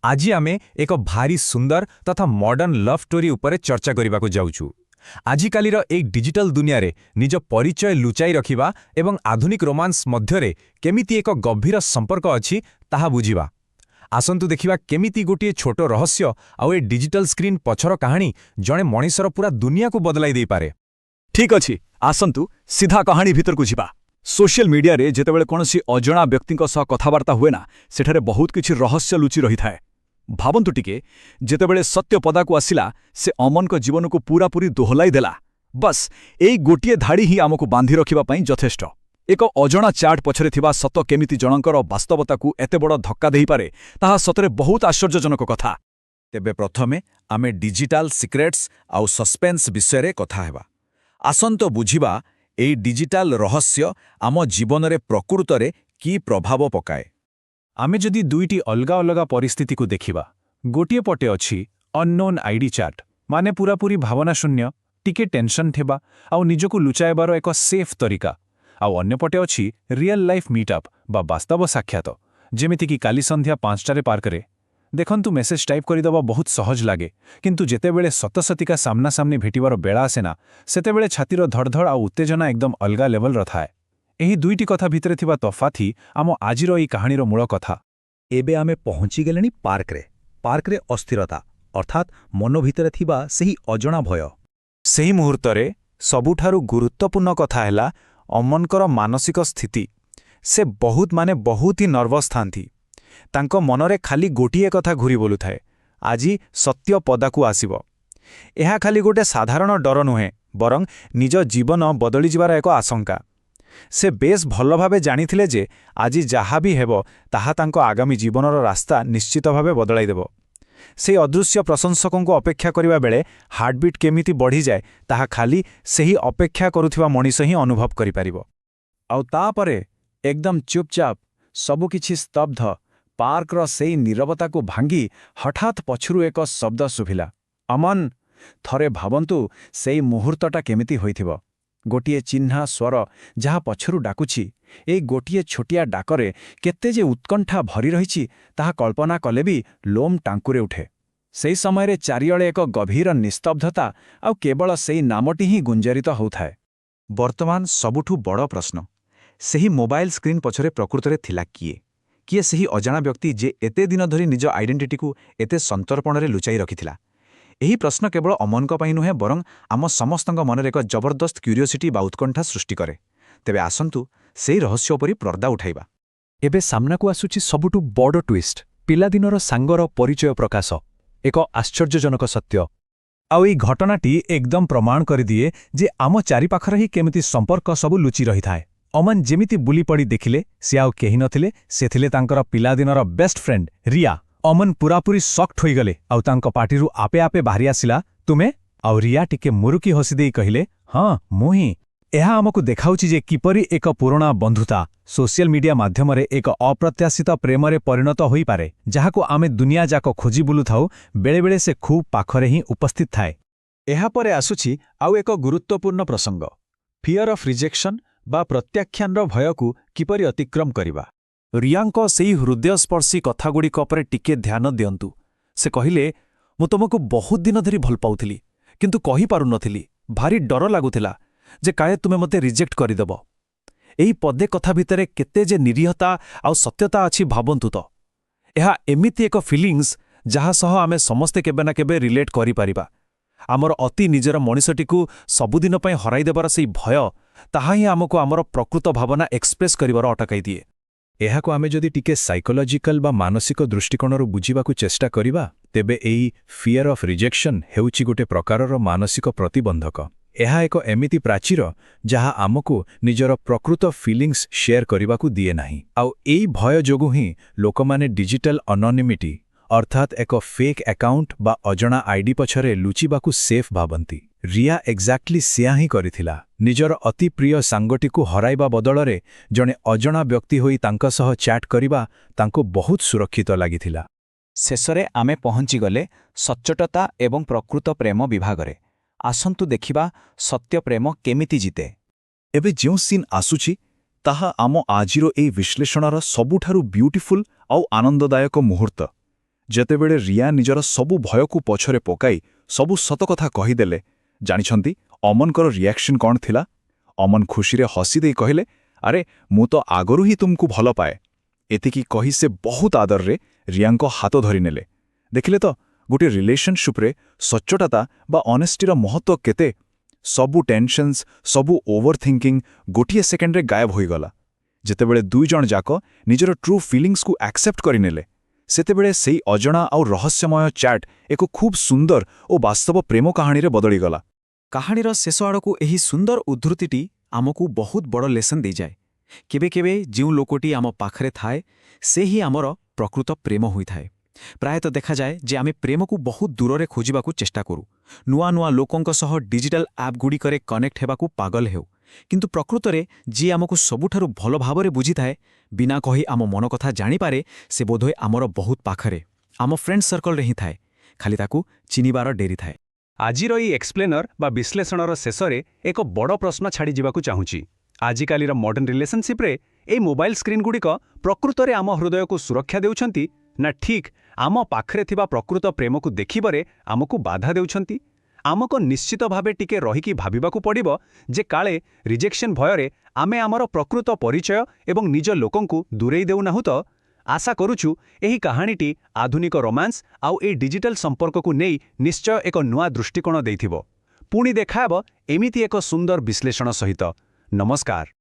ଆଜି ଆମେ ଏକ ଭାରି ସୁନ୍ଦର ତଥା ମଡର୍ଣ୍ଣ ଲଭ୍ ଷ୍ଟୋରି ଉପରେ ଚର୍ଚ୍ଚା କରିବାକୁ ଯାଉଛୁ। ଆଜିକାଲିର ଏଇ ଡିଜିଟାଲ ଦୁନିଆରେ ନିଜ ପରିଚୟ ଲୁଚାଇ ରଖିବା ଏବଂ ଆଧୁନିକ ରୋମାନ୍ସ ମଧ୍ୟରେ କେମିତି ଏକ ଗଭୀର ସମ୍ପର୍କ ଅଛି, ତାହା ବୁଝିବା। ଆସନ୍ତୁ ଦେଖିବା କେମିତି ଗୋଟିଏ ଛୋଟ ରହସ୍ୟ ଆଉ ଏ ଡିଜିଟାଲ ସ୍କ୍ରିନ୍ ପଛର କାହାଣୀ ଜଣେ ମଣିଷର ପୁରା ଦୁନିଆକୁ ବଦଳାଇ ଦେଇପାରେ। ଠିକ୍ ଅଛି, ଆସନ୍ତୁ ସିଧା କାହାଣୀ ଭିତରକୁ ଯିବା। ସୋସିଆଲ ମିଡିଆରେ ଯେତେବେଳେ କୌଣସି ଅଜଣା ବ୍ୟକ୍ତିଙ୍କ ସହ କଥାବାର୍ତ୍ତା ହୁଏ ନା, ସେଠାରେ ବହୁତ କିଛି ରହସ୍ୟ ଲୁଚି ରହିଥାଏ। ଭାବନ୍ତୁ ଟିକେ, ଯେତେବେଳେ ସତ୍ୟ ପଦାକୁ ଆସିଲା, ସେ ଅମନଙ୍କ ଜୀବନକୁ ପୂରାପୂରି ଦୋହଲାଇ ଦେଲା। ବସ୍, ଏଇ ଗୋଟିଏ ଧାଡ଼ି ହିଁ ଆମକୁ ବାନ୍ଧି ରଖିବା ପାଇଁ ଯଥେଷ୍ଟ। ଏକ ଅଜଣା ଚାଟ୍ ପଛରେ ଥିବା ସତ କେମିତି ଜଣଙ୍କର ବାସ୍ତବତାକୁ ଏତେ ବଡ଼ ଧକ୍କା ଦେଇପାରେ, ତାହା ସତରେ ବହୁତ ଆଶ୍ଚର୍ଯ୍ୟଜନକ କଥା। ତେବେ ପ୍ରଥମେ ଆମେ ଡିଜିଟାଲ ସିକ୍ରେଟ୍ସ ଆଉ ସସ୍ପେନ୍ସ ବିଷୟରେ କଥା ହେବା। ଆସନ୍ତୁ ବୁଝିବା, ଏଇ ଡିଜିଟାଲ ରହସ୍ୟ ଆମ ଜୀବନରେ ପ୍ରକୃତରେ କି ପ୍ରଭାବ ପକାଏ। ଆମେ ଯଦି ଦୁଇଟି ଅଲଗା ଅଲଗା ପରିସ୍ଥିତିକୁ ଦେଖିବା, ଗୋଟିଏ ପଟେ ଅଛି ଅନନୋନ୍ ଆଇଡି ଚାଟ୍, ମାନେ ପୂରାପୂରି ଭାବନାଶୂନ୍ୟ, ଟିକେ ଟେନସନ୍ ଥିବା ଆଉ ନିଜକୁ ଲୁଚାଇବାର ଏକ ସେଫ୍ ତରିକା। ଆଉ ଅନ୍ୟପଟେ ଅଛି ରିଅଲ୍ ଲାଇଫ୍ ମିଟ୍ଅପ୍ ବା ବାସ୍ତବ ସାକ୍ଷାତ, ଯେମିତିକି କାଲି ସନ୍ଧ୍ୟା 5ଟାରେ ପାର୍କରେ। ଦେଖନ୍ତୁ, ମେସେଜ୍ ଟାଇପ୍ କରିଦେବା ବହୁତ ସହଜ ଲାଗେ, କିନ୍ତୁ ଯେତେବେଳେ ସତସତିକା ସାମ୍ନାସାମ୍ନି ଭେଟିବାର ବେଳା ଆସେ ନା, ସେତେବେଳେ ଛାତିର ଧଡ଼ଧଡ଼ ଆଉ ଉତ୍ତେଜନା ଏକଦମ ଅଲଗା ଲେଭେଲର ଥାଏ। ଏହି ଦୁଇଟି କଥା ଭିତରେ ଥିବା ତଫାତ୍ ହିଁ ଆମ ଆଜିର ଏଇ କାହାଣୀର ମୂଳ କଥା। ଏବେ ଆମେ ପହଞ୍ଚିଗଲେଣି ପାର୍କରେ। ପାର୍କରେ ଅସ୍ଥିରତା, ଅର୍ଥାତ୍ ମନ ଭିତରେ ଥିବା ସେହି ଅଜଣା ଭୟ। ସେହି ମୁହୂର୍ତ୍ତରେ ସବୁଠାରୁ ଗୁରୁତ୍ୱପୂର୍ଣ୍ଣ କଥା ହେଲା ଅମନଙ୍କର ମାନସିକ ସ୍ଥିତି। ସେ ବହୁତ, ମାନେ ବହୁତ ହିଁ ନର୍ଭସ୍ ଥାନ୍ତି। ତାଙ୍କ ମନରେ ଖାଲି ଗୋଟିଏ କଥା ଘୁରି ବୁଲୁଥାଏ, ଆଜି ସତ୍ୟ ପଦାକୁ ଆସିବ। ଏହା ଖାଲି ଗୋଟେ ସାଧାରଣ ଡର ନୁହେଁ, ବରଂ ନିଜ ଜୀବନ ବଦଳିଯିବାର ଏକ ଆଶଙ୍କା। ସେ ବେଶ୍ ଭଲ ଭାବେ ଜାଣିଥିଲେ ଯେ ଆଜି ଯାହା ବି ହେବ, ତାହା ତାଙ୍କ ଆଗାମୀ ଜୀବନର ରାସ୍ତା ନିଶ୍ଚିତ ଭାବେ ବଦଳାଇଦେବ। ସେହି ଅଦୃଶ୍ୟ ପ୍ରଶଂସକଙ୍କୁ ଅପେକ୍ଷା କରିବା ବେଳେ ହାର୍ଟବିଟ୍ କେମିତି ବଢ଼ିଯାଏ, ତାହା ଖାଲି ସେହି ଅପେକ୍ଷା କରୁଥିବା ମଣିଷ ହିଁ ଅନୁଭବ କରିପାରିବ। ଆଉ ତାପରେ ଏକଦମ ଚୁପଚାପ, ସବୁକିଛି ସ୍ତବ୍ଧ। ପାର୍କର ସେଇ ନୀରବତାକୁ ଭାଙ୍ଗି ହଠାତ୍ ପଛରୁ ଏକ ଶବ୍ଦ ଶୁଭିଲା, "ଅମନ!" ଥରେ ଭାବନ୍ତୁ, ସେଇ ମୁହୂର୍ତ୍ତଟା କେମିତି ହୋଇଥିବ। ଗୋଟିଏ ଚିହ୍ନା ସ୍ୱର ଯାହା ପଛରୁ ଡାକୁଛି। ଏଇ ଗୋଟିଏ ଛୋଟିଆ ଡାକରେ କେତେ ଯେ ଉତ୍କଣ୍ଠା ଭରି ରହିଛି, ତାହା କଳ୍ପନା କଲେ ବି ଲୋମ ଟାଙ୍କୁରେ ଉଠେ। ସେହି ସମୟରେ ଚାରିଆଡ଼େ ଏକ ଗଭୀର ନିସ୍ତବ୍ଧତା ଆଉ କେବଳ ସେଇ ନାମଟି ହିଁ ଗୁଞ୍ଜରିତ ହେଉଥାଏ। ବର୍ତ୍ତମାନ ସବୁଠୁ ବଡ଼ ପ୍ରଶ୍ନ, ସେହି ମୋବାଇଲ ସ୍କ୍ରିନ୍ ପଛରେ ପ୍ରକୃତରେ ଥିଲା କିଏ? କିଏ ସେହି ଅଜଣା ବ୍ୟକ୍ତି, ଯେ ଏତେ ଦିନ ଧରି ନିଜ ଆଇଡେଣ୍ଟିଟିକୁ ଏତେ ସନ୍ତର୍ପଣରେ ଲୁଚାଇ ରଖିଥିଲା? ଏହି ପ୍ରଶ୍ନ କେବଳ ଅମନଙ୍କ ପାଇଁ ନୁହେଁ, ବରଂ ଆମ ସମସ୍ତଙ୍କ ମନରେ ଏକ ଜବରଦସ୍ତ କ୍ୟୁରିଓସିଟି ବା ଉତ୍କଣ୍ଠା ସୃଷ୍ଟି କରେ। ତେବେ ଆସନ୍ତୁ ସେହି ରହସ୍ୟ ଉପରେ ପର୍ଦ୍ଦା ଉଠାଇବା। ଏବେ ସାମ୍ନାକୁ ଆସୁଛି ସବୁଠୁ ବଡ଼ ଟ୍ୱିଷ୍ଟ, ପିଲାଦିନର ସାଙ୍ଗର ପରିଚୟ ପ୍ରକାଶ, ଏକ ଆଶ୍ଚର୍ଯ୍ୟଜନକ ସତ୍ୟ। ଆଉ ଏଇ ଘଟଣାଟି ଏକଦମ ପ୍ରମାଣ କରିଦିଏ ଯେ ଆମ ଚାରିପାଖରେ ହିଁ କେମିତି ସମ୍ପର୍କ ସବୁ ଲୁଚି ରହିଥାଏ। ଅମନ ଯେମିତି ବୁଲିପଡ଼ି ଦେଖିଲେ, ସେ ଆଉ କେହି ନଥିଲେ, ସେ ଥିଲେ ତାଙ୍କର ପିଲାଦିନର ବେଷ୍ଟ ଫ୍ରେଣ୍ଡ ରିୟା। ଅମନ ପୁରାପୁରି ସକ୍ଡ ହୋଇଗଲେ ଆଉ ତାଙ୍କ ପାଟିରୁ ଆପେ ଆପେ ବାହାରି ଆସିଲା, "ତୁମେ?" ଆଉ ରିୟା ଟିକେ ମୁରୁକି ହସିଦେଇ କହିଲେ, "ହଁ, ମୁଁ ହିଁ।" ଏହା ଆମକୁ ଦେଖାଉଛି ଯେ କିପରି ଏକ ପୁରୁଣା ବନ୍ଧୁତା ସୋସିଆଲ ମିଡିଆ ମାଧ୍ୟମରେ ଏକ ଅପ୍ରତ୍ୟାଶିତ ପ୍ରେମରେ ପରିଣତ ହୋଇପାରେ। ଯାହାକୁ ଆମେ ଦୁନିଆ ଯାକ ଖୋଜି ବୁଲୁଥାଉ, ବେଳେବେଳେ ସେ ଖୁବ୍ ପାଖରେ ହିଁ ଉପସ୍ଥିତ ଥାଏ। ଏହାପରେ ଆସୁଛି ଆଉ ଏକ ଗୁରୁତ୍ୱପୂର୍ଣ୍ଣ ପ୍ରସଙ୍ଗ, ଫିୟର ଅଫ୍ ରିଜେକ୍ସନ୍ ବା ପ୍ରତ୍ୟାଖ୍ୟାନର ଭୟକୁ କିପରି ଅତିକ୍ରମ କରିବା। ରିୟାଙ୍କ ସେଇ ହୃଦୟସ୍ପର୍ଶୀ କଥାଗୁଡ଼ିକ ଉପରେ ଟିକେ ଧ୍ୟାନ ଦିଅନ୍ତୁ। ସେ କହିଲେ, "ମୁଁ ତୁମକୁ ବହୁତ ଦିନ ଧରି ଭଲ ପାଉଥିଲି, କିନ୍ତୁ କହିପାରୁନଥିଲି। ଭାରି ଡର ଲାଗୁଥିଲା ଯେ କାଳେ ତୁମେ ମୋତେ ରିଜେକ୍ଟ କରିଦେବ।" ଏହି ପଦେ କଥା ଭିତରେ କେତେ ଯେ ନିରୀହତା ଆଉ ସତ୍ୟତା ଅଛି, ଭାବନ୍ତୁ ତ। ଏହା ଏମିତି ଏକ ଫିଲିଙ୍ଗସ୍, ଯାହା ସହ ଆମେ ସମସ୍ତେ କେବେ ନା କେବେ ରିଲେଟ୍ କରିପାରିବା। ଆମର ଅତି ନିଜର ମଣିଷଟିକୁ ସବୁଦିନ ପାଇଁ ହରାଇଦେବାର ସେଇ ଭୟ, ତାହା ହିଁ ଆମକୁ ଆମର ପ୍ରକୃତ ଭାବନା ଏକ୍ସପ୍ରେସ୍ କରିବାର ଅଟକାଇ ଦିଏ। ଏହାକୁ ଆମେ ଯଦି ଟିକେ ସାଇକୋଲୋଜିକାଲ ବା ମାନସିକ ଦୃଷ୍ଟିକୋଣରୁ ବୁଝିବାକୁ ଚେଷ୍ଟା କରିବା, ତେବେ ଏଇ ଫିୟର ଅଫ୍ ରିଜେକ୍ସନ୍ ହେଉଛି ଗୋଟେ ପ୍ରକାରର ମାନସିକ ପ୍ରତିବନ୍ଧକ। ଏହା ଏକ ଏମିତି ପ୍ରାଚୀର, ଯାହା ଆମକୁ ନିଜର ପ୍ରକୃତ ଫିଲିଙ୍ଗସ୍ ସେୟାର କରିବାକୁ ଦିଏ ନାହିଁ। ଆଉ ଏଇ ଭୟ ଯୋଗୁଁ ହିଁ ଲୋକମାନେ ଡିଜିଟାଲ ଅନନିମିଟି, ଅର୍ଥାତ୍ ଏକ ଫେକ୍ ଆକାଉଣ୍ଟ ବା ଅଜଣା ଆଇଡି ପଛରେ ଲୁଚିବାକୁ ସେଫ୍ ଭାବନ୍ତି। ରିୟା ଏକ୍ଜାକ୍ଟଲି ସେୟା ହିଁ କରିଥିଲା। ନିଜର ଅତି ପ୍ରିୟ ସାଙ୍ଗଟିକୁ ହରାଇବା ବଦଳରେ ଜଣେ ଅଜଣା ବ୍ୟକ୍ତି ହୋଇ ତାଙ୍କ ସହ ଚାଟ୍ କରିବା ତାଙ୍କୁ ବହୁତ ସୁରକ୍ଷିତ ଲାଗିଥିଲା। ଶେଷରେ ଆମେ ପହଞ୍ଚିଗଲେ ସଚ୍ଚୋଟତା ଏବଂ ପ୍ରକୃତ ପ୍ରେମ ବିଭାଗରେ। ଆସନ୍ତୁ ଦେଖିବା, ସତ୍ୟ ପ୍ରେମ କେମିତି ଜିତେ। ଏବେ ଯେଉଁ ସିନ୍ ଆସୁଛି, ତାହା ଆମ ଆଜିର ଏଇ ବିଶ୍ଳେଷଣର ସବୁଠାରୁ ବ୍ୟୁଟିଫୁଲ୍ ଆଉ ଆନନ୍ଦଦାୟକ ମୁହୂର୍ତ୍ତ। ଯେତେବେଳେ ରିୟା ନିଜର ସବୁ ଭୟକୁ ପଛରେ ପକାଇ ସବୁ ସତ କଥା କହିଦେଲେ, ଜାଣିଛନ୍ତି ଅମନଙ୍କର ରିଆକ୍ସନ୍ କ'ଣ ଥିଲା? ଅମନ ଖୁସିରେ ହସିଦେଇ କହିଲେ, "ଆରେ, ମୁଁ ତ ଆଗରୁ ହିଁ ତୁମକୁ ଭଲ ପାଏ।" ଏତିକି କହି ସେ ବହୁତ ଆଦରରେ ରିୟାଙ୍କ ହାତ ଧରିନେଲେ। ଦେଖିଲେ ତ, ଗୋଟିଏ ରିଲେସନସିପ୍ରେ ସଚ୍ଚୋଟତା ବା ଅନେଷ୍ଟିର ମହତ୍ତ୍ୱ କେତେ? ସବୁ ଟେନସନ୍ସ, ସବୁ ଓଭର ଥିଙ୍କିଂ ଗୋଟିଏ ସେକେଣ୍ଡରେ ଗାୟବ ହୋଇଗଲା, ଯେତେବେଳେ ଦୁଇଜଣ ଯାକ ନିଜର ଟ୍ରୁ ଫିଲିଂସକୁ ଆକ୍ସେପ୍ଟ କରିନେଲେ। ସେତେବେଳେ ସେଇ ଅଜଣା ଆଉ ରହସ୍ୟମୟ ଚାଟ୍ ଏକ ଖୁବ୍ ସୁନ୍ଦର ଓ ବାସ୍ତବ ପ୍ରେମ କାହାଣୀରେ ବଦଳିଗଲା। କାହାଣୀର ଶେଷ ଆଡ଼କୁ ଏହି ସୁନ୍ଦର ଉଦ୍ଧୃତିଟି ଆମକୁ ବହୁତ ବଡ଼ ଲେସନ୍ ଦେଇଯାଏ। କେବେ କେବେ ଯେଉଁ ଲୋକଟି ଆମ ପାଖରେ ଥାଏ, ସେ ହିଁ ଆମର ପ୍ରକୃତ ପ୍ରେମ ହୋଇଥାଏ। ପ୍ରାୟତଃ ଦେଖାଯାଏ ଯେ ଆମେ ପ୍ରେମକୁ ବହୁତ ଦୂରରେ ଖୋଜିବାକୁ ଚେଷ୍ଟା କରୁ, ନୂଆ ନୂଆ ଲୋକଙ୍କ ସହ ଡିଜିଟାଲ ଆପ୍ଗୁଡ଼ିକରେ କନେକ୍ଟ ହେବାକୁ ପାଗଲ ହେଉ। କିନ୍ତୁ ପ୍ରକୃତରେ ଯିଏ ଆମକୁ ସବୁଠାରୁ ଭଲ ଭାବରେ ବୁଝିଥାଏ, ବିନା କହି ଆମ ମନ କଥା ଜାଣିପାରେ, ସେ ବୋଧହୁଏ ଆମର ବହୁତ ପାଖରେ, ଆମ ଫ୍ରେଣ୍ଡ ସର୍କଲରେ ହିଁ ଥାଏ। ଖାଲି ତାକୁ ଚିହ୍ନିବାର ଡେରି ଥାଏ। ଆଜିର ଏଇ ଏକ୍ସପ୍ଲେନର ବା ବିଶ୍ଳେଷଣର ଶେଷରେ ଏକ ବଡ଼ ପ୍ରଶ୍ନ ଛାଡ଼ିଯିବାକୁ ଚାହୁଁଛି। ଆଜିକାଲିର ମଡର୍ଣ୍ଣ ରିଲେସନସିପ୍ରେ ଏଇ ମୋବାଇଲ ସ୍କ୍ରିନ୍ଗୁଡ଼ିକ ପ୍ରକୃତରେ ଆମ ହୃଦୟକୁ ସୁରକ୍ଷା ଦେଉଛନ୍ତି ନା ଠିକ୍ ଆମ ପାଖରେ ଥିବା ପ୍ରକୃତ ପ୍ରେମକୁ ଦେଖିବାରେ ଆମକୁ ବାଧା ଦେଉଛନ୍ତି? ଆମକୁ ନିଶ୍ଚିତ ଭାବେ ଟିକେ ରହିକି ଭାବିବାକୁ ପଡ଼ିବ ଯେ କାଳେ ରିଜେକ୍ସନ୍ ଭୟରେ ଆମେ ଆମର ପ୍ରକୃତ ପରିଚୟ ଏବଂ ନିଜ ଲୋକଙ୍କୁ ଦୂରେଇ ଦେଉନାହୁଁ ତ? ଆଶା କରୁଛୁ, ଏହି କାହାଣୀଟି ଆଧୁନିକ ରୋମାନ୍ସ ଆଉ ଏଇ ଡିଜିଟାଲ ସମ୍ପର୍କକୁ ନେଇ ନିଶ୍ଚୟ ଏକ ନୂଆ ଦୃଷ୍ଟିକୋଣ ଦେଇଥିବ। ପୁଣି ଦେଖାହେବ ଏମିତି ଏକ ସୁନ୍ଦର ବିଶ୍ଳେଷଣ ସହିତ। ନମସ୍କାର।